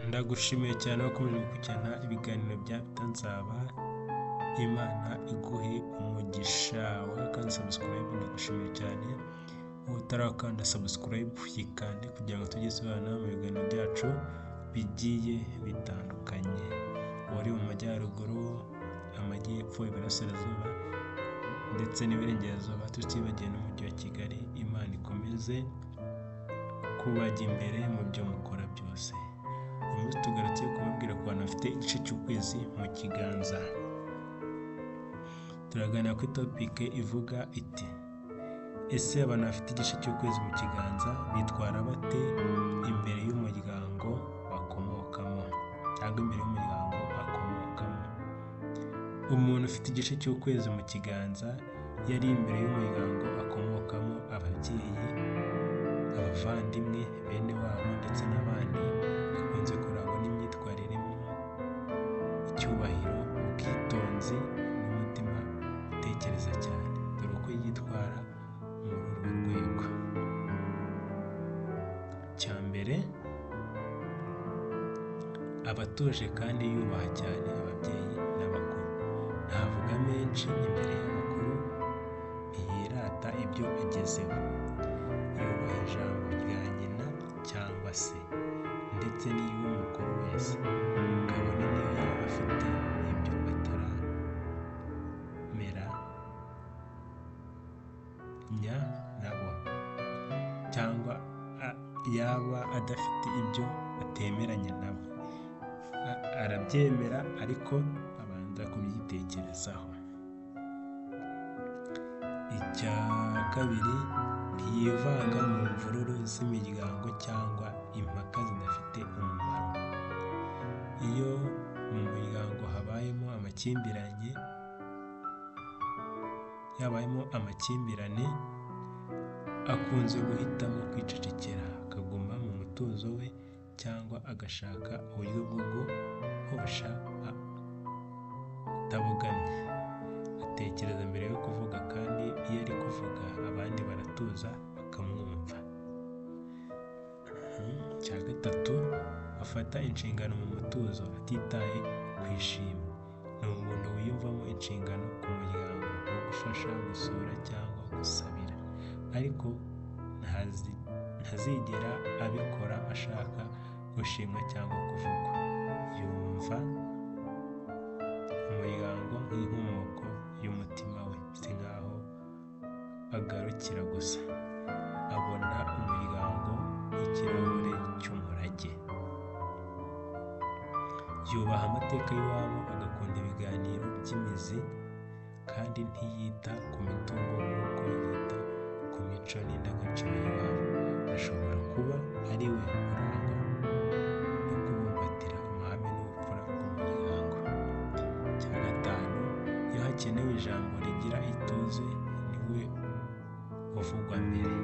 Ndagushimiye cyane wakomeje gukurikirana ibiganiro bya Nzaba. Imana iguhe umugisha. Wowe kandi subscribe, ndagushimiye cyane. Wowe utarakanda subscribe, yikande kugira ngo tujye tubana mu biganiro byacu bigiye bitandukanye. Uri mu majyaruguru, amajyepfo, iburasirazuba ndetse n'iburengerazuba, tutibagiwe n'umujyi wa Kigali, Imana ikomeze kubajya imbere mu byo mukora byose. Uyu munsi tugarutse kubabwira ku bantu bafite igice cy'ukwezi mu kiganza. Turaganira kuri topic ivuga iti: ese abantu bafite igice cy'ukwezi mu kiganza bitwara bate imbere y'umuryango bakomokamo cyangwa imbere y'umuryango bakomokamo? Umuntu ufite igice cy'ukwezi mu kiganza yari imbere y'umuryango akomokamo, ababyeyi, abavandimwe, bene wabo ndetse n'abandi, akunze kurangwa n'imyitwarire irimo icyubahiro, ubwitonzi n'umutima utekereza cyane. Dore uko yitwara muri urwo rwego. Icya mbere, aba atuje kandi yubaha cyane ababyeyi n'abakuru. Ntavuga menshi imbere y'abakuru, ntiyirata ibyo agezeho. Yubaha ijambo rya nyina cyangwa se ndetse n'iy'umukuru wese, kabone n'iyo yaba afite ibyo atarameranya nabo cyangwa yaba adafite ibyo atemeranya nabo. Arabyemera ariko abanza kubyitekerezaho. Icya kabiri, ntiyivanga mu mvururu z'imiryango cyangwa impaka zidafite umumaro. Iyo mu muryango habayemo amakimbirane, yabayemo amakimbirane, akunze guhitamo kwicecekera, akaguma mu mutuzo we cyangwa agashaka uburyo bwo guhosha atabogamye. Atekereza mbere yo kuvuga, kandi iyo ari kuvuga abandi baratuza bakamwumva. Icya gatatu, afata inshingano mu mutuzo atitaye ku ishimwe. Ni umuntu wiyumvamo inshingano ku muryango, nko gufasha, gusura cyangwa gusabira, ariko ntazigera abikora ashaka gushimwa cyangwa kuvugwa. Yumva umuryango nk'inkomoko y'umutima we, si nk'aho agarukira gusa. Abona umuryango nk'ikirahure cy'umurage. Yubaha amateka y'iwabo, agakunda ibiganiro by'imizi, kandi ntiyita ku mitungo nk'uko yita ku mico n'indangagaciro y'iwabo. Ashobora kuba ari we urangwa no kubumbatira amahame n'ubupfura bw'umuryango. Icya gatanu, iyo hakenewe ijambo rigira ituze, ni we uvugwa mbere.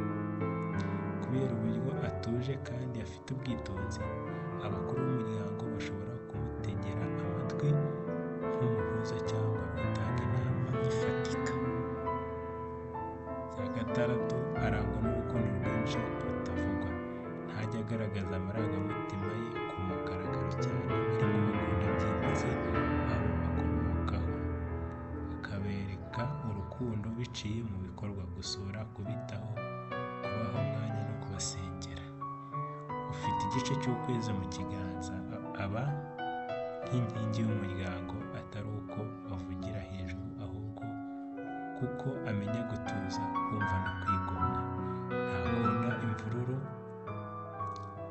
Kubera uburyo atuje kandi afite ubwitonzi, abakuru b'umuryango bashobora kumutegera amatwi nk'umuhuza cyangwa utanga inama ifatika. Icya gatandatu, arangwa n'urukundo rwinshi rutavugwa. Ntajya agaragaza amarangamutima ye ku mugaragaro cyane, ariko akunda byimaze abo akomokaho, akabereka urukundo biciye mu bikorwa: gusura, kubitaho, kubaha umwanya no kubasengera. Ufite igice cy'ukwezi mu kiganza aba nk'inkingi y'umuryango, atari uko avugira hejuru, ahubwo kuko amenya gutuza, kumva no kwigomwa. Ntakunda imvururu,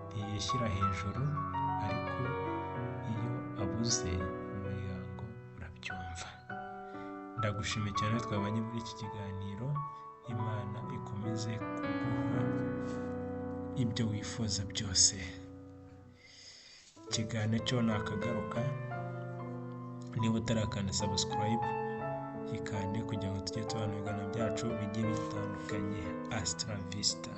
ntiyishyira hejuru, ariko iyo abuze umuryango urabyumva. Ndagushimiye cyane twabanye muri iki kiganiro. Imana ikomeze kuguha ibyo wifuza byose. Ikiganiro cyo nakagaruka. Niba utarakanda subscribe, yikande kugira ngo tujye tubana ibiganiro byacu bigiye bitandukanye. Hasta la vista.